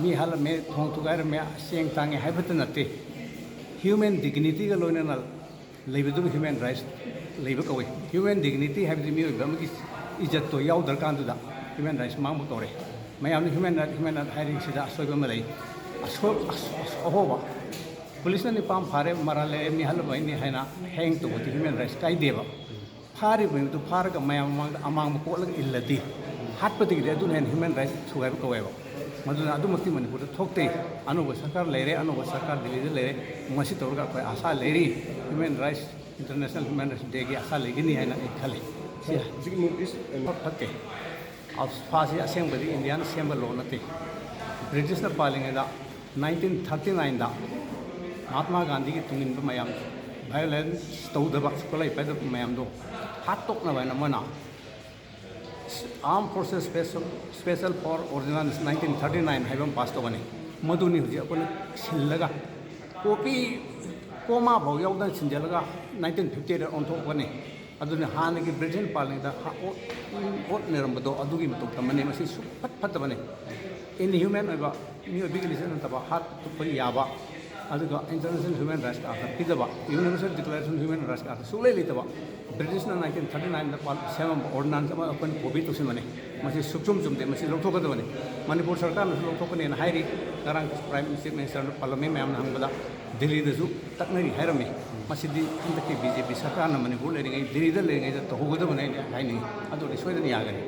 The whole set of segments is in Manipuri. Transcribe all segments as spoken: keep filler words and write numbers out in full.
ꯃꯤ ꯍꯥꯠꯂꯝꯃꯦ, ꯊꯣꯡ ꯊꯨꯒꯥꯏꯔꯝꯃꯦ, ꯆꯦꯡ ꯇꯥꯡꯉꯦ ꯍꯥꯏꯕꯇ ꯅꯠꯇꯦ, human dignity-ꯒ ꯂꯣꯏꯅꯅ ꯂꯩꯕꯗꯨꯕꯨ human rights ꯂꯩꯕ ꯀꯧꯏ꯫ Human dignity ꯍꯥꯏꯕꯗꯤ ꯃꯤꯑꯣꯏꯕ ꯑꯃꯒꯤ ꯏꯖꯠꯇꯣ ꯌꯥꯎꯗ꯭ꯔꯀꯥꯟꯗꯨꯗ human rights ꯃꯥꯡꯕ ꯀꯧꯔꯦ꯫ ꯃꯌꯥꯝꯅ human right, human right ꯍꯥꯏꯔꯤꯁꯤꯗ ꯑꯁꯣꯏꯕ ꯑꯃ ꯂꯩ꯫ ꯑꯁꯣ-, ꯑꯁꯣ-, ꯑꯁꯣ-, ꯑꯍꯣꯕ꯫ ꯄꯨꯂꯤꯁꯅ ꯅꯤꯄꯥ ꯑꯃ ꯐꯥꯔꯦ, ꯃꯔꯥꯜ ꯂꯩꯔꯦ, ꯃꯤ ꯍꯥꯠꯂꯝꯕꯩꯅꯤ ꯍꯥꯏꯅ hang ꯇꯧꯕꯗꯤ human rights ꯀꯥꯏꯗꯦꯕ꯫ ꯐꯥꯔꯤꯕ ꯃꯤꯗꯨ ꯐꯥꯔꯒ ꯃꯌꯥꯝ ꯃꯃꯥꯡꯗ ꯑꯃꯥꯡꯕ ꯀꯣꯠꯂꯒ ꯏꯜꯂꯗꯤ, ꯍꯥꯠꯄꯗꯒꯤꯗꯤ ꯑꯗꯨꯅ ꯍꯦꯟꯅ human rights ꯊꯨꯒꯥꯏꯕ ꯀꯧꯋꯦꯕ꯫ ꯃꯗꯨꯅ ꯑꯗꯨꯃꯛꯇꯤ ꯃꯅꯤꯄꯨꯔꯗ ꯊꯣꯛꯇꯦ꯫ ꯑꯅꯧꯕ ꯁꯔꯀꯥꯔ ꯂꯩꯔꯦ, ꯑꯅꯧꯕ ꯁꯔꯀꯥꯔ ꯗꯤꯜꯂꯤꯗ ꯂꯩꯔꯦ꯫ ꯃꯁꯤ ꯇꯧꯔꯒ ꯑꯩꯈꯣꯏ ꯑꯥꯁꯥ ꯂꯩꯔꯤ, human rights, International Human Rights Day-ꯒꯤ ꯑꯥꯁꯥ ꯂꯩꯒꯅꯤ ꯍꯥꯏꯅ ꯑꯩ ꯈꯜꯂꯤ꯫ ꯁꯤ ꯍꯧꯖꯤꯛ movement ꯐꯠꯇꯦ꯫ ꯑꯜꯐꯥꯁꯤ ꯑꯁꯦꯡꯕꯗꯤ ꯏꯟꯗꯤꯌꯥꯅ ꯁꯦꯝꯕ law ꯅꯠꯇꯦ꯫ ꯕ꯭ꯔꯤꯇꯤꯁꯅ ꯄꯥꯜꯂꯤꯉꯩꯗ nineteen thirty nine-ꯗ ꯃꯍꯥꯠꯃꯥ ꯒꯥꯟꯙꯤꯒꯤ ꯇꯨꯡꯏꯟꯕ ꯃꯌꯥꯝ, violence ꯇꯧꯗꯕ, ꯁꯨꯛꯂꯩ ꯄꯥꯏꯗꯕ ꯃꯌꯥꯝꯗꯣ ꯍꯥꯠꯇꯣꯛꯅꯕ ꯍꯥꯏꯅ ꯃꯣꯏꯅ Armed Forces Special, Special Power Ordinance nineteen thirty nine ꯍꯥꯏꯕ ꯑꯃ pass ꯇꯧꯒꯅꯤ꯫ ꯃꯗꯨꯅꯤ ꯍꯧꯖꯤꯛ ꯑꯩꯈꯣꯏꯅ ꯁꯤꯜꯂꯒ copy, comma ꯐꯥꯎ ꯌꯥꯎꯗꯅ ꯁꯤꯟꯖꯜꯂꯒ nineteen fifty eight ꯑꯣꯟꯊꯣꯛꯄꯅꯤ꯫ ꯑꯗꯨꯅ ꯍꯥꯟꯅꯒꯤ ꯕ꯭ꯔꯤꯇꯤꯁ ꯄꯥꯜꯂꯤꯉꯩꯗ ꯍꯥ-, ꯑꯣꯠ-, ꯑꯣꯠꯅꯔꯝꯕꯗꯣ ꯑꯗꯨꯒꯤ ꯃꯇꯧ ꯇꯝꯕꯅꯤ꯫ ꯃꯁꯤ ꯁꯨꯛꯐꯠ ꯐꯠꯇꯕꯅꯤ꯫ Inhuman ꯑꯣꯏꯕ, ꯃꯤꯑꯣꯏꯕꯒꯤ ꯂꯤꯆꯠ ꯅꯠꯇꯕ, ꯍꯥꯠ ꯇꯨꯞꯄ ꯌꯥꯕ, ꯑꯗꯨꯒ international human rights-ꯀ ꯑꯥꯔꯊ ꯄꯤꯗꯕ, Universal Declaration of Human Rights-ꯀ ꯑꯥꯔꯊ ꯁꯨꯛꯂꯩ ꯂꯩꯇꯕ, ꯕ꯭ꯔꯤꯇꯤꯁꯅ nineteen thirty nine-ꯗ ꯄꯥꯜ-, ꯁꯦꯝꯃꯝꯕ ordinance ꯑꯃ ꯑꯩꯈꯣꯏꯅ copy ꯇꯧꯁꯤꯟꯕꯅꯤ꯫ ꯃꯁꯤ ꯁꯨꯛꯆꯨꯝ ꯆꯨꯝꯗꯦ, ꯃꯁꯤ ꯂꯧꯊꯣꯛꯀꯗꯕꯅꯤ꯫ ꯃꯅꯤꯄꯨꯔ ꯁꯔꯀꯥꯔꯅꯁꯨ ꯂꯧꯊꯣꯛꯀꯅꯦꯅ ꯍꯥꯏꯔꯤ꯫ ꯉꯔꯥꯡ Prime Chief Minister-ꯅ ꯄꯥꯜꯂꯝꯃꯤ, ꯃꯌꯥꯝꯅ ꯍꯪꯕꯗ ꯗꯤꯜꯂꯤꯗꯁꯨ ꯇꯛꯅꯔꯤ ꯍꯥꯏꯔꯝꯃꯤ꯫ ꯃꯁꯤꯗꯤ ꯍꯟꯗꯛꯀꯤ BJP ꯁꯔꯀꯥꯔꯅ ꯃꯅꯤꯄꯨꯔ ꯂꯩꯔꯤꯉꯩ, ꯗꯤꯜꯂꯤꯗ ꯂꯩꯔꯤꯉꯩꯗ ꯇꯧꯍꯧꯒꯗꯕꯅꯤ ꯍꯥꯏꯅ ꯍꯥꯏꯅꯤꯡꯉꯤ꯫ ꯑꯗꯨꯗꯤ ꯁꯣꯏꯗꯅ ꯌꯥꯒꯅꯤ꯫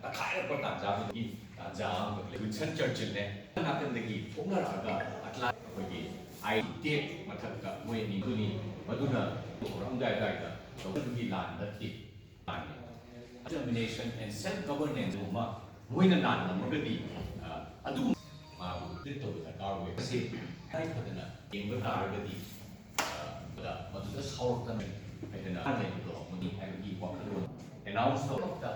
ꯇꯛꯈꯥꯏꯔꯛꯄ ꯇꯥꯟꯖꯥꯗꯨꯒꯤ ꯇꯥꯟꯖꯥ ꯑꯃꯈꯛ ꯂꯩ꯫ ꯋꯤꯟꯁꯟ ꯆꯔꯆꯤꯜꯅꯦ ꯅꯥꯀꯟꯗꯒꯤ ꯊꯣꯛꯅꯔꯛꯑꯒ ꯑꯇꯂꯥꯟ ꯑꯩꯈꯣꯏꯒꯤ ꯑꯥꯏ ꯇꯦꯛ ꯃꯊꯛꯇ ꯃꯣꯏ ꯑꯅꯤ ꯑꯗꯨꯅꯤ꯫ ꯃꯗꯨꯅ ꯍꯧꯔꯛꯑꯝꯗꯥꯏ ꯑꯗꯨꯋꯥꯏꯗ ꯇꯧꯕꯒꯤ ꯂꯥꯟ ꯅꯠꯇꯦ꯫ Determination and self governance ꯑꯃ ꯃꯣꯏꯅ ꯂꯥꯟꯂꯝꯃꯒꯗꯤ, ꯑ, ꯑꯗꯨꯒꯨꯝ-, ꯃꯥꯕꯨ treat ꯇꯧꯕ ꯗꯔꯀꯥꯔ ꯑꯣꯏ꯫ ꯃꯁꯤ ꯇꯉꯥꯏ ꯐꯗꯅ ꯌꯦꯡꯕ ꯇꯥꯔꯒꯗꯤ, ꯑ, ꯃꯗꯨꯗ ꯁꯥꯎꯔꯛꯇꯅ ꯍꯥꯏꯗꯅ ꯂꯩꯕꯗꯣ ꯑꯃꯅꯤ ꯍꯥꯏꯕꯒꯤ ꯋꯥꯈꯜꯂꯣꯟ announce ꯇꯧꯔꯛꯇ